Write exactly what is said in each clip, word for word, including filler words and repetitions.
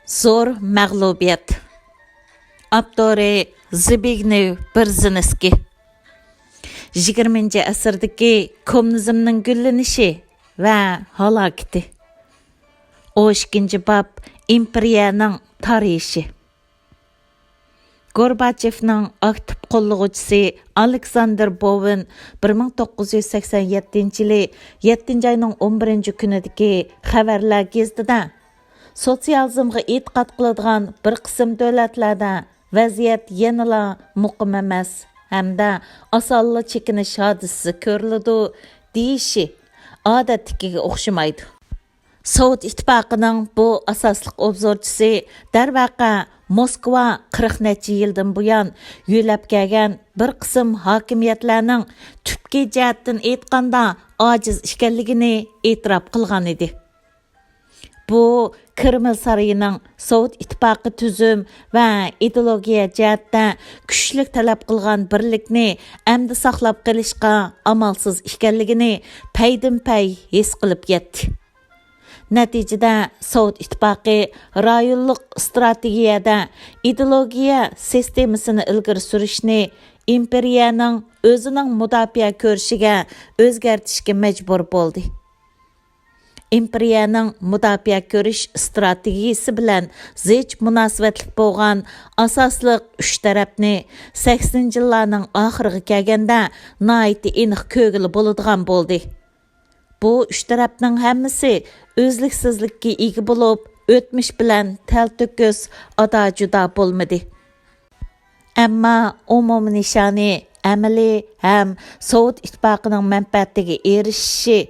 زور مەغلۇبىيەت. ئاپتورى زبىگنېۋ بېرزىنسكىي. يىگىرمىنچى ئەسىردىكى كوممۇنىزمنىڭ گۈللىنىشى ۋە ھالاكىتى. ئون ئىككىنچى باب، ئىمپېرىيەنىڭ تارىيىشى. گورباچېفنىڭ ئاكتىپ قوللىغۇچىسى ئالېكساندېر بوۋېن بىر مىڭ توققۇز يۈز سەكسەن يەتتىنچى يىلى يەتتىنچى ئاينىڭ ئون بىرىنچى كۈنىدىكى خەۋەرلەر گېزىتىدە، سوتسىيالىزمغا ئېتىقاد قىلىدىغان بىر قىسىم دۆلەتلەردە ۋەزىيەت يەنىلا مۇقىم ئەمەس ھەمدە ئاسانلا چېكىنىش ھادىسىسى كۆرۈلىدۇ، دېيىشى ئادەتتىكىگە ئوخشىمايدۇ. سوۋېت ئىتتىپاقىنىڭ بۇ ئاساسلىق ئوبزورچىسى، دەرۋەقە، موسكۋا قىرىق نەچچە يىلدىن بۇيان يۆلەپ كەلگەن بىر قىسىم ھاكىمىيەتلەرنىڭ تۈپكى جەھەتتىن ئېيتقاندا ئاجىز ئىكەنلىكىنى ئېتىراپ قىلغان ئىدى. بۇ، كرېمل سارىيىنىڭ سوۋېت ئىتتىپاقى تۈزۈم ۋە ئىدېئولوگىيە جەھەتتە كۈچلۈك تەلەپ قىلغان بىرلىكنى ئەمدى ساقلاپ قېلىشقا ئامالسىز ئىكەنلىكىنى پەيدىنپەي ھېس قىلىپ يەتتى. نەتىجىدە، سوۋېت ئىتتىپاقى رايونلۇق ئىستراتېگىيەدە ئىدېئولوگىيە سىستېمىسىنى ئىلگىرى سۈرۈشنى ئىمپېرىيەنىڭ ئۆزىنىڭ مۇداپىئە كۆرۈشىگە ئۆزگەرتىشكە مەجبۇر بولدى. ئىمپېرىيەنىڭ مۇداپىئە كۆرۈش ئىستراتېگىيىسى بىلەن زىچ مۇناسىۋەتلىك بولغان ئاساسلىق ئۈچ تەرەپنى سەكسىنىنچى يىللارنىڭ ئاخىرىغا كەلگەندە ناھايىتى ئېنىق كۆرگىلى بولىدىغان بولدى. بۇ ئۈچ تەرەپنىڭ ھەممىسى ئۈزلۈكسىزلىككە ئىگە بولۇپ، ئۆتمۈش بىلەن تەلتۆكۈس ئادا-جۇدا بولمىدى. ئەمما ئومۇمىي نىشانى ئەمەلىي ھەم سوۋېت ئىتتىپاقىنىڭ مەنپەئەتىگە ئېرىشىشى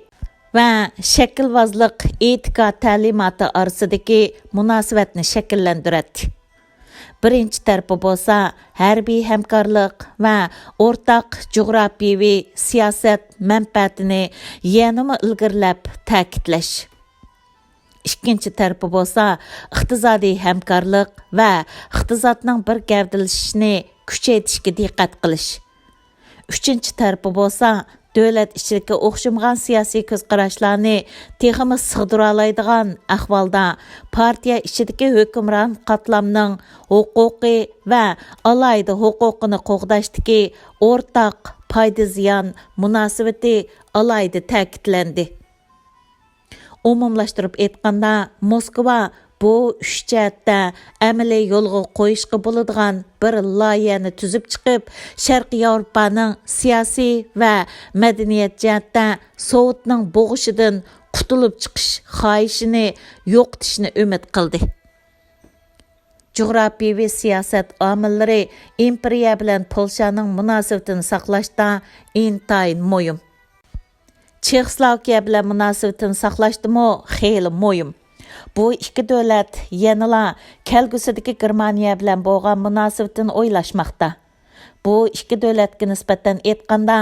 ۋە شەكىلۋازلىق ئېتىكا تەلىماتى ئارىسىدىكى مۇناسىۋەتنى شەكىللەندۈرەتتى. بىرىنچى تەرىپى بولسا ھەربىي ھەمكارلىق ۋە ئورتاق جۇغراپىيىۋى سىياسەت مەنپەئەتىنى يەنىمۇ ئىلگىرىلەپ تەكىتلەش. ئىككىنچى تەرىپى بولسا ئىقتىسادىي ھەمكارلىق ۋە ئىقتىسادنىڭ بىر گەۋدىلىشىشىنى كۈچەيتىشكە دىققەت قىلىش. ئۈچىنچى تەرىپى بولسا دۆلەت ئىچىدىكى ئوخشىمىغان سىياسىي كۆز قاراشلارنى تېخىمۇ سىغدۇرالايدىغان ئەھۋالدا پارتىيە ئىچىدىكى ھۆكۈمران قاتلامنىڭ ھوقۇقى ۋە ئالاھىدە ھوقۇقىنى قوغداشتىكى ئورتاق پايدا زىيان مۇناسىۋىتى ئالاھىدە تەكىتلەندى. ئومۇملاشتۇرۇپ ئېيتقاندا، موسكۋا بۇ ئۈچ جەھەتتە ئەمەلىي يولغا قويۇشقا بولىدىغان بىر لايىھەنى تۈزۈپ چىقىپ، شەرقىي ياۋروپانىڭ سىياسىي ۋە مەدەنىيەت جەھەتتە سوۋېتنىڭ بوغۇشىدىن قۇتۇلۇپ چىقىش خاھىشىنى يوقىتىشنى ئۈمىد قىلدى. جۇغراپىيىۋى سىياسەت ئامىللىرى ئىمپېرىيە بىلەن پولشانىڭ مۇناسىۋىتىنى ساقلاشتا ئىنتايىن مۇھىم. چېخوسلوۋاكىيە بىلەن مۇناسىۋىتىنى ساقلاشتىمۇ خېلى مۇھىم. بۇ ئىككى دۆلەت يەنىلا كەلگۈسىدىكى گېرمانىيە بىلەن بولغان مۇناسىۋىتىنى ئويلاشماقتا. بۇ ئىككى دۆلەتكە نىسبەتەن ئېيتقاندا،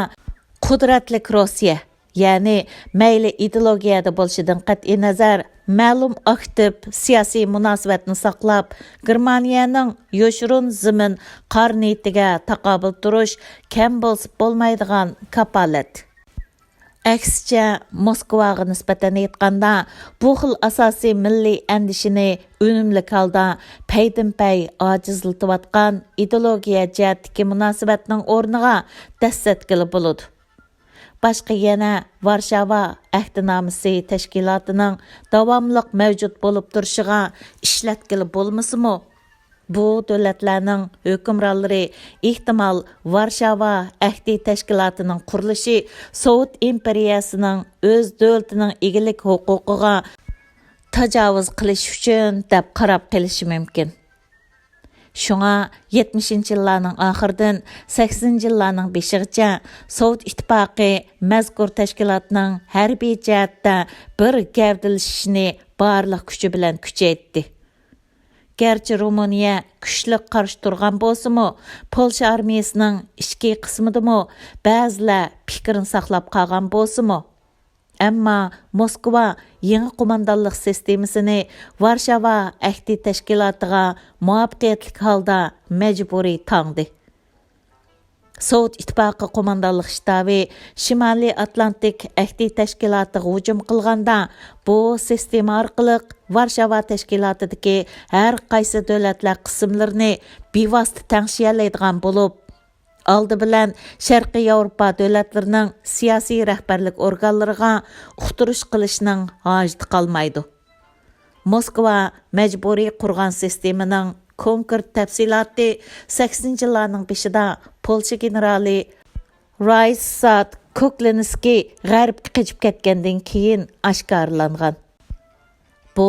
قۇدرەتلىك روسىيە، يەنى مەيلى ئىدېئولوگىيەدە بولۇشىدىن قەتئىينەزەر، مەلۇم ئاكتىپ سىياسىي مۇناسىۋەتنى ساقلاپ، گېرمانىيەنىڭ يوشۇرۇن زېمىن قارا نىيىتىگە تاقابىل تۇرۇش كەم بولسا بولمايدىغان كاپالەت. ئەكسىچە، موسكۋاغا نىسبەتەن ئېيتقاندا، بۇ خىل ئاساسىي مىللىي ئەندىشىنى ئۈنۈملۈك ھالدا پەيدىنپەي ئاجىزلىتىۋاتقان ئىدېئولوگىيە جەھەتتىكى مۇناسىۋەتنىڭ ئورنىغا دەسسەتكىلى بولىدۇ. باشقا يەنە ۋارشاۋا ئەھدىنامىسى تەشكىلاتىنىڭ داۋاملىق مەۋجۇت بولۇپ تۇرۇشىغا ئىشلەتكىلى بولمىسىمۇ، بۇ دۆلەتلەرنىڭ ھۆكۈمرانلىرى ئېھتىمال ۋارشاۋا ئەھدى تەشكىلاتىنىڭ قۇرۇلۇشى سوۋېت ئىمپېرىيەسىنىڭ ئۆز دۆلىتىنىڭ ئىگىلىك ھوقۇقىغا تاجاۋۇز قىلىش ئۈچۈن دەپ قاراپ قېلىشى مۇمكىن. شۇڭا يەتمىشىنچى يىللارنىڭ ئاخىرىدىن سەكسىنىنچى يىللارنىڭ بېشىغىچە سوۋېت ئىتتىپاقى مەزكۇر تەشكىلاتنىڭ ھەربىي جەھەتتە بىر گەۋدىلىشىشىنى بارلىق كۈچى بىلەن كۈچەيتتى. گەرچە رومىنىيە كۈچلۈك قارشى تۇرغان بولسىمۇ، پولشا ئارمىيىسىنىڭ ئىچكى قىسمىدىمۇ بەزىلەر پىكرىنى ساقلاپ قالغان بولسىمۇ، ئەمما موسكۋا يېڭى قوماندانلىق سىستېمىسىنى ۋارشاۋا ئەھدى تەشكىلاتىغا مۇۋەپپەقىيەتلىك ھالدا مەجبۇرىي تاڭدى. سوۋېت ئىتتىپاقى قوماندانلىق شتابى شىمالىي ئاتلانتىك ئەھدى تەشكىلاتىغا ھۇجۇم قىلغاندا، بۇ سىستېما ئارقىلىق ۋارشاۋا تەشكىلاتىدىكى ھەر قايسى دۆلەتلەر قىسىملىرىنى بىۋاسىتە تەڭشىيەلەيدىغان بولۇپ، ئالدى بىلەن شەرقىي ياۋروپا دۆلەتلىرىنىڭ سىياسىي رەھبەرلىك ئورگانلىرىغا ئۇقتۇرۇش قىلىشنىڭ ھاجىتى قالمايدۇ. موسكۋا مەجبۇرىي قۇرغان سىستېمىنىڭ كونكرېت تەپسىلاتى سەكسىنىنچى يىللارنىڭ بېشىدا پولشا گېنېرالى رايساد كوكلىنسكىي غەربكە قېچىپ كەتكەندىن كېيىن ئاشكارىلانغان. بۇ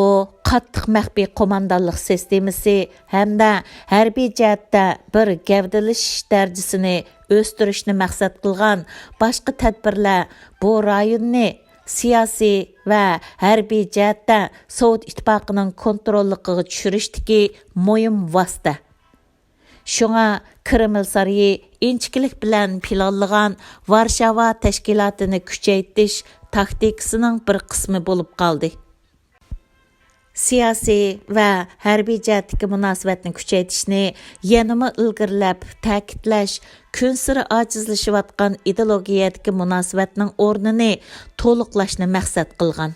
قاتتىق مەخپىي قوماندانلىق سىستېمىسى ھەمدە ھەربىي جەھەتتە بىر گەۋدىلىشىش دەرىجىسىنى ئۆستۈرۈشنى مەقسەت قىلغان باشقا تەدبىرلەر بۇ رايوننى سىياسىي ۋە ھەربىي جەھەتتە سوۋېت ئىتتىپاقىنىڭ كونتروللۇقىغا چۈشۈرۈشتىكى مۇھىم ۋاسىتە. شۇڭا كرېمل سارىيى ئىنچىكىلىك بىلەن پىلانلىغان ۋارشاۋا تەشكىلاتىنى كۈچەيتىش تاكتىكىسىنىڭ بىر قىسمى بولۇپ قالدى. سىياسىي ۋە ھەربىي جەھەتتىكى مۇناسىۋەتنى كۈچەيتىشنى يەنىمۇ ئىلگىرىلەپ تەكىتلەش، كۈنسېرى ئاجىزلىشىۋاتقان ئىدېئولوگىيەدىكى مۇناسىۋەتنىڭ ئورنىنى تولۇقلاشنى مەقسەت قىلغان.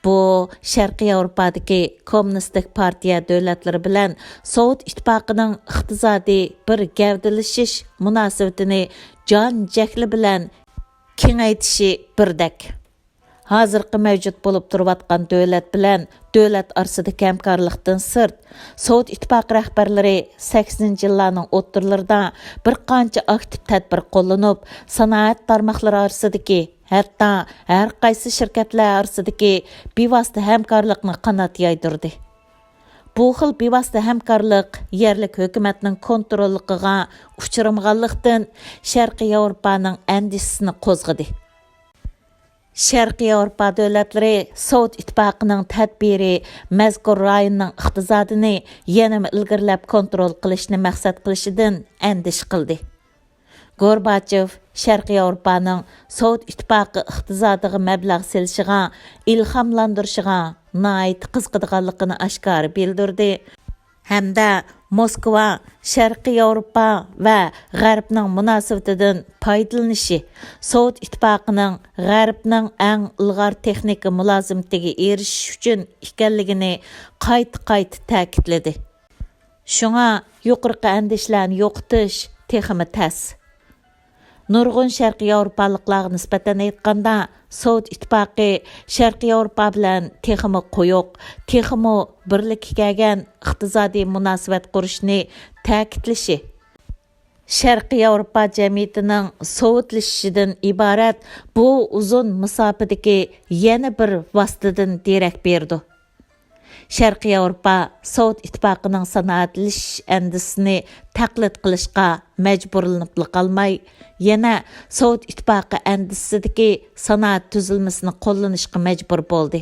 بۇ شەرقىي ياۋروپادىكى كوممۇنىستىك پارتىيە دۆلەتلىرى بىلەن سوۋېت ئىتتىپاقىنىڭ ئىقتىسادىي بىر گەۋدىلىشىش مۇناسىۋىتىنى جان جەھلى بىلەن كېڭەيتىشى بىردەك. ھازىرقى مەۋجۇت بولۇپ تۇرۇۋاتقان دۆلەت بىلەن دۆلەت ئارىسىدىكى ھەمكارلىقتىن سىرت، سوۋېت ئىتتىپاقى رەھبەرلىرى سەكسىنىنچى يىللارنىڭ ئوتتۇرىلىرىدا بىر قانچە ئاكتىپ تەدبىر قوللىنىپ، سانائەت تارماقلىرى ئارىسىدىكى، ھەتتا ھەر قايسى شىركەتلەر ئارىسىدىكى بىۋاسىتە ھەمكارلىقنى قانات يايدۇردى. بۇ خىل بىۋاسىتە ھەمكارلىق يەرلىك ھۆكۈمەتنىڭ كونتروللۇقىغا ئۇچرىمىغانلىقتىن، شەرقىي ياۋروپانىڭ ئەندىشىسىنى قوزغىدى. شەرقىي ياۋروپا دۆلەتلىرى سوۋېت ئىتتىپاقىنىڭ تەدبىرى مەزكۇر رايوننىڭ ئىقتىسادىنى يەنىمۇ ئىلگىرىلەپ كونترول قىلىشنى مەقسەت قىلىشىدىن ئەندىشە قىلدى. گورباچېف شەرقىي ياۋروپانىڭ سوۋېت ئىتتىپاقى ئىقتىسادىغا مەبلەغ سېلىشىغا، ئىلھاملاندۇرۇشىغا ناھايىتى قىزىقىدىغانلىقىنى ئاشكارا بىلدۈردى. ھەمدە موسكۋا شەرقىي ياۋروپا ۋە غەربنىڭ مۇناسىۋىتىدىن پايدىلىنىشى سوۋېت ئىتتىپاقىنىڭ غەربنىڭ ئەڭ ئىلغار تېخنىكا مۇلازىمىتىگە ئېرىشىش ئۈچۈن ئىكەنلىكىنى قايتا-قايتا تەكىتلىدى. شۇڭا يۇقىرىقى ئەندىشىلەرنى يوقىتىش تېخىمۇ تەس. نۇرغۇن شەرقىي ياۋروپالىقلارغا نىسبەتەن ئېيتقاندا، سوۋېت ئىتتىپاقى شەرقىي ياۋروپا بىلەن تېخىمۇ قويۇق، تېخىمۇ بىرلىككە كەلگەن ئىقتىسادىي مۇناسىۋەت قۇرۇشنى تەكىتلىشى، شەرقىي ياۋروپا جەمئىيىتىنىڭ سوۋېتلىشىشىدىن ئىبارەت بۇ ئۇزۇن مۇساپىدىكى يەنە بىر ۋاسىتىدىن دېرەك بېرىدۇ. شەرقىي ياۋروپا سوۋېت ئىتتىپاقىنىڭ سانائەتلىشىش ئەندىزىسىنى تەقلىد قىلىشقا مەجبۇرلىنىپلا قالماي، يەنە سوۋېت ئىتتىپاقى ئەندىزىسىدىكى سانائەت تۈزۈلمىسىنى قوللىنىشقا مەجبۇر بولدى.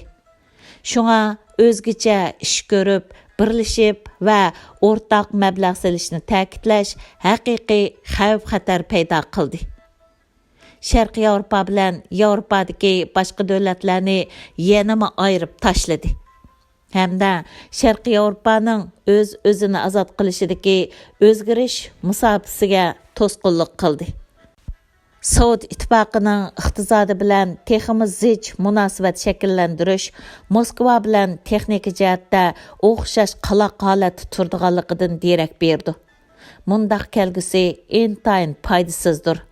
شۇڭا ئۆزگىچە ئىش كۆرۈپ، بىرلىشىپ ۋە ئورتاق مەبلەغ سېلىشنى تەكىتلەش ھەقىقىي خەۋپ-خەتەر پەيدا قىلدى. شەرقىي ياۋروپا بىلەن ياۋروپادىكى باشقا دۆلەتلەرنى يەنىمۇ ئايرىپ تاشلىدى ھەمدە شەرقىي ياۋروپانىڭ ئۆز-ئۆزىنى ئازاد قىلىشىدىكى ئۆزگىرىش مۇساپىسىگە توسقۇنلۇق قىلدى. سوۋېت ئىتتىپاقىنىڭ ئىقتىسادى بىلەن تېخىمۇ زىچ مۇناسىۋەت شەكىللەندۈرۈش موسكۋا بىلەن تېخنىكا جەھەتتە ئوخشاش قالاق ھالەتتە تۇرىدىغانلىقىدىن دېرەك بېرىدۇ. مۇنداق كەلگۈسى ئىنتايىن پايدىسىزدۇر.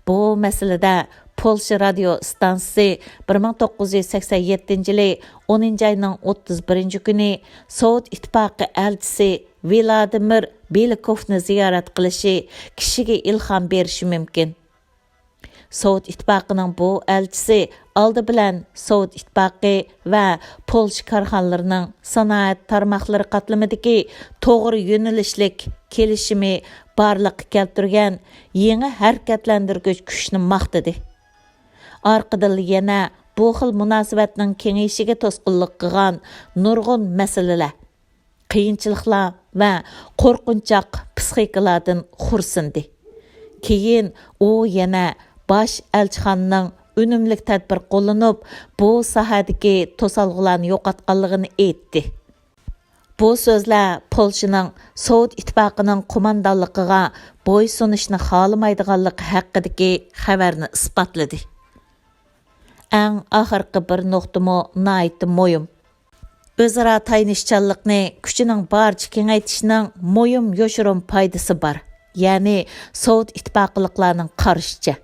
بۇ مەسىلىدە پولشا رادىيو ئىستانسىسى بىر مىڭ توققۇز يۈز سەكسەن يەتتىنچى يىلى ئونىنچى ئاينىڭ ئوتتۇز بىرىنچى كۈنى سوۋېت ئىتتىپاقى ئەلچىسى ۋىلادىمىر بېلىكوفنى زىيارەت قىلىشى كىشىگە ئىلھام بېرىشى مۇمكىن. سوۋېت ئىتتىپاقىنىڭ بۇ ئەلچىسى ئالدى بىلەن سوۋېت ئىتتىپاقى ۋە پولشا كارخانىلىرىنىڭ سانائەت تارماقلىرى قاتلىمىدىكى توغرا يۆنىلىشلىك كېلىشىمى بارلىققا كەلتۈرگەن يېڭى ھەرىكەتلەندۈرگۈچ كۈچنى ماختىدى. ئارقىدىنلا يەنە بۇ خىل مۇناسىۋەتنىڭ كېڭىيىشىگە توسقۇنلۇق قىلغان نۇرغۇن مەسىلىلەر، قىيىنچىلىقلار ۋە قورقۇنچاق پىسخىكىلاردىن خورسىندى. كېيىن ئۇ يەنە باش ئەلچىخانىنىڭ ئۈنۈملۈك تەدبىر قوللىنىپ، بۇ ساھەدىكى توسالغۇلارنى يوقاتقانلىقىنى ئېيتتى. بۇ سۆزلەر پولشىنىڭ سوۋېت ئىتتىپاقىنىڭ قوماندانلىقىغا بويسۇنۇشنى خالىمايدىغانلىقى ھەققىدىكى خەۋەرنى ئىسپاتلىدى. ئەڭ ئاخىرقى بىر نۇقتىمۇ ناھايىتى مۇھىم. ئۆزئارا تايىنىشچانلىقنى كۈچىنىڭ بارىچە كېڭەيتىشنىڭ مۇھىم يوشۇرۇن پايدىسى بار، يەنى سوۋېت ئىتتىپاقلىقلارنىڭ قارىشىچە،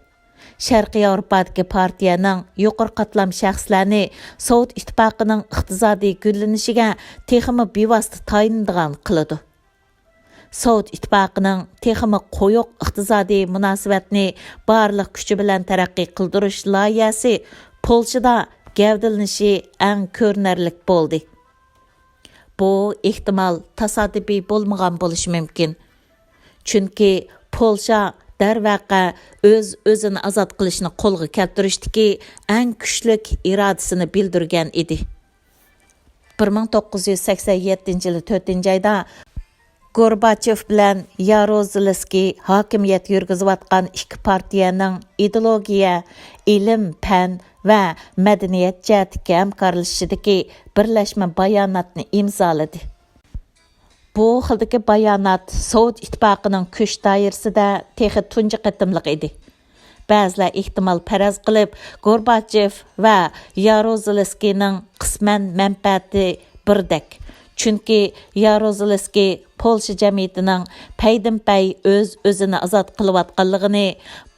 شەرقىي ياۋروپادىكى پارتىيەنىڭ يۇقىرى قاتلام شەخسلەرنى سوۋېت ئىتتىپاقىنىڭ ئىقتىسادىي گۈللىنىشىگە تېخىمۇ بىۋاسىتە تايىنىدىغان قىلىدۇ. سوۋېت ئىتتىپاقىنىڭ تېخىمۇ قويۇق ئىقتىسادىي مۇناسىۋەتنى بارلىق كۈچى بىلەن تەرەققىي قىلدۇرۇش لايىھەسى پولشىدا گەۋدىلىنىشى ئەڭ كۆرۈنەرلىك بولدى. بۇ ئېھتىمال تاسادىپىي بولمىغان بولۇشى مۇمكىن. چۈنكى پولشا دەرۋەقە ئۆز-ئۆزىنى ئازاد قىلىشنى قولغا كەلتۈرۈشتىكى ئەڭ كۈچلۈك ئىرادىسىنى بىلدۈرگەن ئىدى. بىر مىڭ توققۇز يۈز سەكسەن يەتتىنچى يىلى تۆتىنچى ئايدا گورباچېف بىلەن ياروزېلسكىي ھاكىمىيەت يۈرگۈزۈۋاتقان ئىككى پارتىيەنىڭ ئىدېئولوگىيە، ئىلىم، پەن ۋە مەدەنىيەت جەھەتتىكى ھەمكارلىشىشىدىكى بىرلەشمە باياناتنى ئىمزالىدى. بۇ خىلدىكى بايانات سوۋېت ئىتتىپاقىنىڭ كۈچ دائىرىسىدە تېخى تۇنجى قېتىملىق ئىدى. بەزىلەر ئېھتىمال پەرەز قىلىپ، گورباچېف ۋە ياروزېلسكىينىڭ قىسمەن مەنپەئەتى بىردەك. چۈنكى ياروزېلسكىي پولشا جەمئىيىتىنىڭ پەيدىنپەي ئۆز-ئۆزىنى ئازاد قىلىۋاتقانلىقىنى،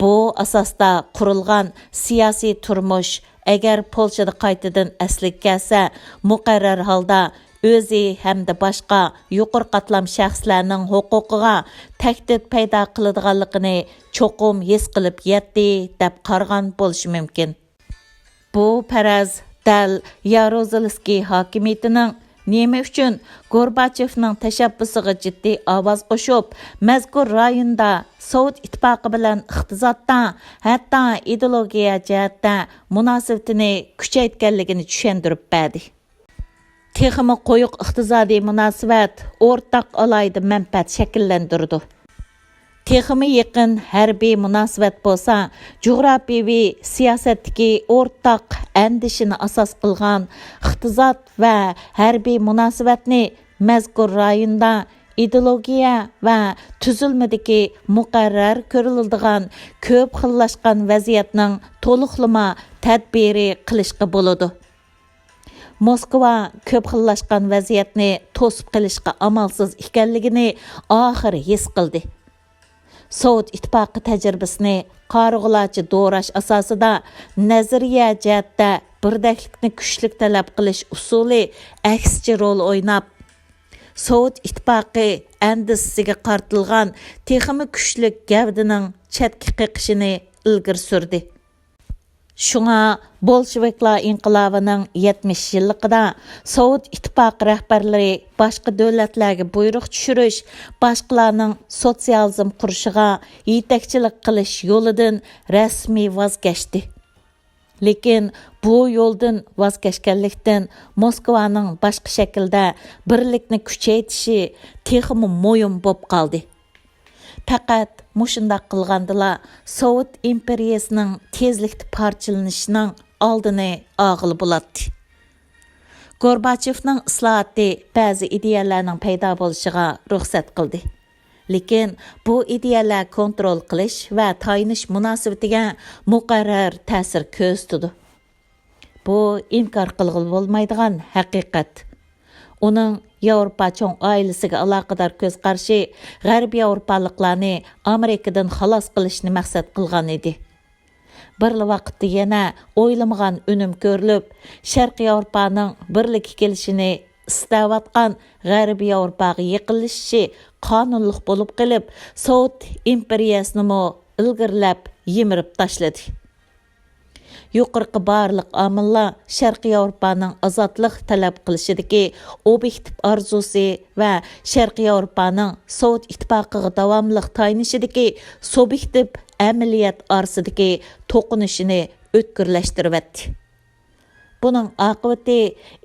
بۇ ئاساستا قۇرۇلغان سىياسىي تۇرمۇش، ئەگەر پولشىدا قايتىدىن ئەسلىگە كەلسە، مۇقەررەر ھالدا ئۆزى ھەمدە باشقا يۇقىرى قاتلام شەخسلەرنىڭ ھوقۇقىغا تەھدىت پەيدا قىلىدىغانلىقىنى چوقۇم ھېس قىلىپ يەتتى، دەپ قارىغان بولۇشى مۇمكىن. بۇ پەرەز دەل ياروزېلسكىي ھاكىمىيىتىنىڭ نېمە ئۈچۈن گورباچېفنىڭ تەشەببۇسىغا جىددىي ئاۋاز قوشۇپ، مەزكۇر رايوندا سوۋېت ئىتتىپاقى بىلەن ئىقتىسادتا، ھەتتا ئىدېئولوگىيە جەھەتتە مۇناسىۋىتىنى كۈچەيتكەنلىكىنى چۈشەندۈرۈپ بەردى. تېخىمۇ قويۇق ئىقتىسادىي مۇناسىۋەت ئورتاق ئالاھىدە مەنپەئەت شەكىللەندۈرىدۇ. تېخىمۇ يېقىن ھەربىي مۇناسىۋەت بولسا، جۇغراپىيەۋى سىياسەتتىكى ئورتاق ئەندىشىنى ئاساس قىلغان ئىقتىساد ۋە ھەربىي مۇناسىۋەتنى مەزكۇر رايوندا ئىدېئولوگىيە ۋە تۈزۈلمىدىكى مۇقەررەر كۆرۈلىدىغان كۆپ خىللاشقان ۋەزىيەتنىڭ تولۇقلىما تەدبىرى قىلىشقا بولىدۇ. موسكۋا كۆپ خىللاشقان ۋەزىيەتنى توسۇپ قېلىشقا ئامالسىز ئىكەنلىكىنى ئاخىرى ھېس قىلدى. سوۋېت ئىتتىپاقى تەجرىبىسىنى قارىغۇلارچە دوراش ئاساسىدا نەزەرىيە جەھەتتە بىردەكلىكنى كۈچلۈك تەلەپ قىلىش ئۇسۇلى ئەكسىچە رول ئويناپ، سوۋېت ئىتتىپاقى ئەندىزىسىگە قارىتىلغان تېخىمۇ كۈچلۈك گەۋدىنىڭ چەتكە قېقىشىنى ئىلگىرى سۈردى. شۇڭا بولشېۋىكلار ئىنقىلابىنىڭ يەتمىش يىللىقىدا سوۋېت ئىتتىپاقى رەھبەرلىرى باشقا دۆلەتلەرگە بۇيرۇق چۈشۈرۈش، باشقىلارنىڭ سوتسىيالىزم قۇرۇشىغا يېتەكچىلىك قىلىش يولىدىن رەسمىي ۋاز كەچتى. لېكىن بۇ يولدىن ۋاز كەچكەنلىكتىن، موسكۋانىڭ باشقا شەكىلدە بىرلىكنى كۈچەيتىشى تېخىمۇ مۇھىم بولۇپ قالدى. پەقەت مۇشۇنداق قىلغاندىلا، سوۋېت ئىمپېرىيەسىنىڭ تېزلىكتە پارچىلىنىشىنىڭ ئالدىنى ئالغىلى بولاتتى. گورباچېۋنىڭ ئىسلاھاتى بەزى ئىدىيەلەرنىڭ پەيدا بولۇشىغا رۇخسەت قىلدى. لېكىن بۇ ئىدىيەلەر كونترول قىلىش ۋە تايىنىش مۇناسىۋىتىگە مۇقەررەر تەسىر كۆرسىتىدۇ. بۇ ئىنكار قىلغىلى بولمايدىغان ھەقىقەت. ئۇنىڭ ياۋروپا چوڭ ئائىلىسىگە ئالاقىدار كۆز قارىشى غەربىي ياۋروپالىقلارنى ئامېرىكىدىن خالاس قىلىشنى مەقسەت قىلغان ئىدى. بىرلا ۋاقىتتا يەنە ئويلىمىغان ئۈنۈم كۆرۈلۈپ، شەرقىي ياۋروپانىڭ بىرلىككە كېلىشىنى ئىستەۋاتقان غەربىي ياۋروپاغا يېقىنلىشىشى قانۇنلۇق بولۇپ قېلىپ، سوۋېت ئىمپېرىيەسىنىمۇ ئىلگىرىلەپ يىمىرىپ تاشلىدى. يۇقىرىقى بارلىق ئامىللار شەرقىي ياۋروپانىڭ ئازادلىق تەلەپ قىلىشىدىكى ئوبيېكتىپ ئارزۇسى ۋە شەرقىي ياۋروپانىڭ سوۋېت ئىتتىپاقىغا داۋاملىق تايىنىشىدىكى سۇبيېكتىپ ئەمەلىيەت ئارىسىدىكى توقۇنۇشىنى ئۆتكۈرلەشتۈرۈۋەتتى. بۇنىڭ ئاقىۋىتى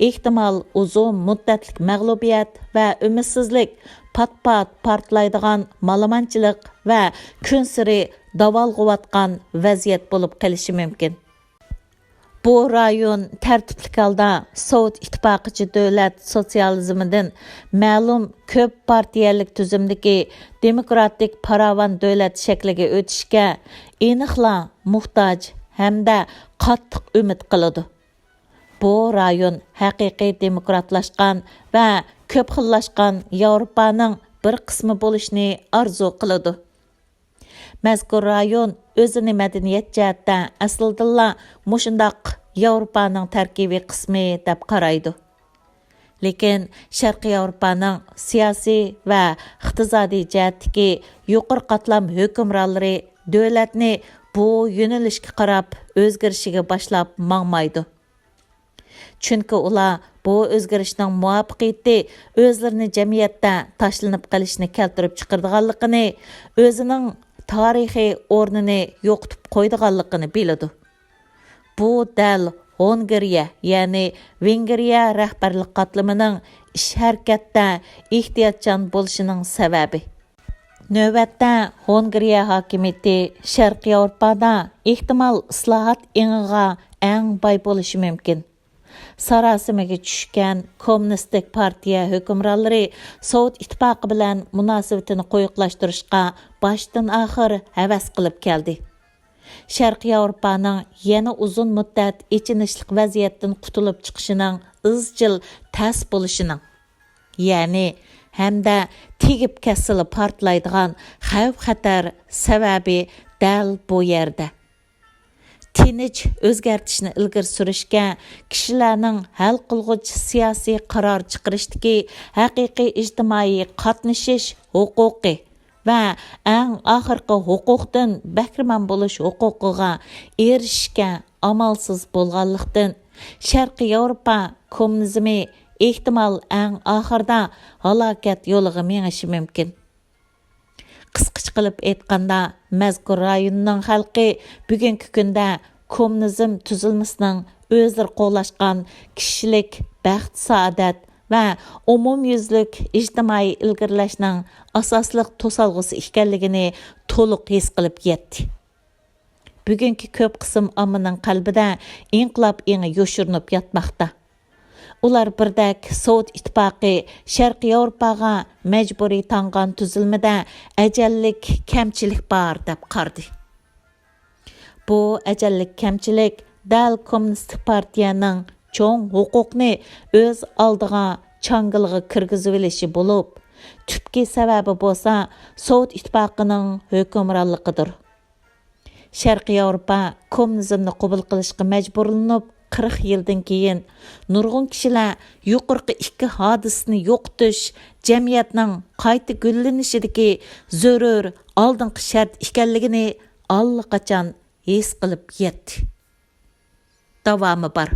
ئېھتىمال ئۇزۇن مۇددەتلىك مەغلۇبىيەت ۋە ئۈمىدسىزلىك، پات-پات پارتلايدىغان مالىمانچىلىق ۋە كۈنسېرى داۋالغۇۋاتقان ۋەزىيەت بولۇپ قېلىشى مۇمكىن. بۇ رايون تەرتىپلىك ھالدا سوۋېت ئىتتىپاقىچە دۆلەت سوتسىيالىزمىدىن مەلۇم كۆپ پارتىيەلىك تۈزۈمدىكى دېموكراتىك پاراۋان دۆلەت شەكلىگە ئۆتۈشكە ئېنىقلا موھتاج ھەمدە قاتتىق ئۈمىد قىلىدۇ. بۇ رايون ھەقىقىي دېموكراتلاشقان ۋە كۆپ خىللاشقان ياۋروپانىڭ بىر قىسمى بولۇشنى ئارزۇ قىلىدۇ. مەزكۇر رايون ئۆزىنى مەدەنىيەت جەھەتتە ئەسلىدىنلا مۇشۇنداق ياۋروپانىڭ تەركىبىي قىسمى دەپ قارايدۇ. لېكىن شەرقىي ياۋروپانىڭ سىياسىي ۋە ئىقتىسادىي جەھەتتىكى يۇقىرى قاتلام ھۆكۈمرانلىرى دۆلەتنى بۇ يۆنىلىشكە قاراپ ئۆزگىرىشىگە باشلاپ ماڭمايدۇ. چۈنكى ئۇلار بۇ ئۆزگىرىشنىڭ مۇۋەپپەقىيىتى ئۆزلىرىنى جەمئىيەتتە تاشلىنىپ قېلىشنى كەلتۈرۈپ چىقىرىدىغانلىقىنى، ئۆزىنىڭ تارىخىي ئورنىنى يوقىتىپ قويىدىغانلىقىنى بىلىدۇ. بۇ دەل ھونگرىيە، يەنى ۋېنگرىيە رەھبەرلىك قاتلىمىنىڭ ئىش-ھەرىكەتتە ئېھتىياتچان بولۇشىنىڭ سەۋەبى. نۆۋەتتە، ھونگرىيە ھاكىمىيىتى شەرقىي ياۋروپادا ئېھتىمال ئىسلاھات ئېڭىغا ئەڭ باي بولۇشى مۇمكىن. ساراسىمىگە چۈشكەن كوممۇنىستىك پارتىيە ھۆكۈمرانلىرى سوۋېت ئىتتىپاقى بىلەن مۇناسىۋىتىنى قويۇقلاشتۇرۇشقا باشتىن-ئاخىر ھەۋەس قىلىپ كەلدى. شەرقىي ياۋروپانىڭ يەنە ئۇزۇن مۇددەت ئېچىنىشلىق ۋەزىيەتتىن قۇتۇلۇپ چىقىشىنىڭ ئىزچىل تەس بولۇشىنىڭ، يەنى ھەمدە تېگىپ كەتسىلا پارتلايدىغان خەۋپ-خەتەر سەۋەبى دەل بۇ يەردە. تىنچ ئۆزگەرتىشنى ئىلگىرى سۈرۈشكە، كىشىلەرنىڭ ھەل قىلغۇچ سىياسىي قارار چىقىرىشتىكى ھەقىقىي ئىجتىمائىي قاتنىشىش ھوقۇقى ۋە ئەڭ ئاخىرقى ھوقۇقتىن بەھرىمەن بولۇش ھوقۇقىغا ئېرىشىشكە ئامالسىز بولغانلىقتىن، شەرقىي ياۋروپا كوممۇنىزمى ئېھتىمال ئەڭ ئاخىرىدا ھالاكەت يولىغا مېڭىشى مۇمكىن. قىسقىچە قىلىپ ئېيتقاندا، مەزكۇر رايوننىڭ خەلقى بۈگۈنكى كۈندە كوممۇنىزم تۈزۈلمىسىنىڭ ئۆزلىرى قوللاشقان كىشىلىك بەخت-سائادەت ۋە ئومۇميۈزلۈك ئىجتىمائىي ئىلگىرىلەشنىڭ ئاساسلىق توسالغۇسى ئىكەنلىكىنى تولۇق ھېس قىلىپ يەتتى. بۈگۈنكى كۆپ قىسىم ئاممىنىڭ قەلبىدە ئىنقىلاب ئېڭى يوشۇرۇنۇپ ياتماقتا. ئۇلار بىردەك سوۋېت ئىتتىپاقى شەرقىي ياۋروپاغا مەجبۇرىي تاڭغان تۈزۈلمىدە ئەجەللىك كەمچىلىك بار دەپ قارىدى. بۇ ئەجەللىك كەمچىلىك دەل كوممۇنىستىك پارتىيەنىڭ چوڭ ھوقۇقنى ئۆز ئالدىغا چاڭگىلىغا كىرگۈزۈۋېلىشى بولۇپ، تۈپكى سەۋەبى بولسا سوۋېت ئىتتىپاقىنىڭ ھۆكۈمرانلىقىدۇر. شەرقىي ياۋروپا كوممۇنىزمنى قوبۇل قىلىشقا مەجبۇرلىنىپ، قىرىق يىلدىن كېيىن نۇرغۇن كىشىلەر يۇقىرىقى ئىككى ھادىسىنى يوقىتىش جەمئىيەتنىڭ قايتا گۈللىنىشىدىكى زۆرۈر ئالدىنقى شەرت ئىكەنلىكىنى ئاللىقاچان ھېس قىلىپ يەتتى. داۋامى بار.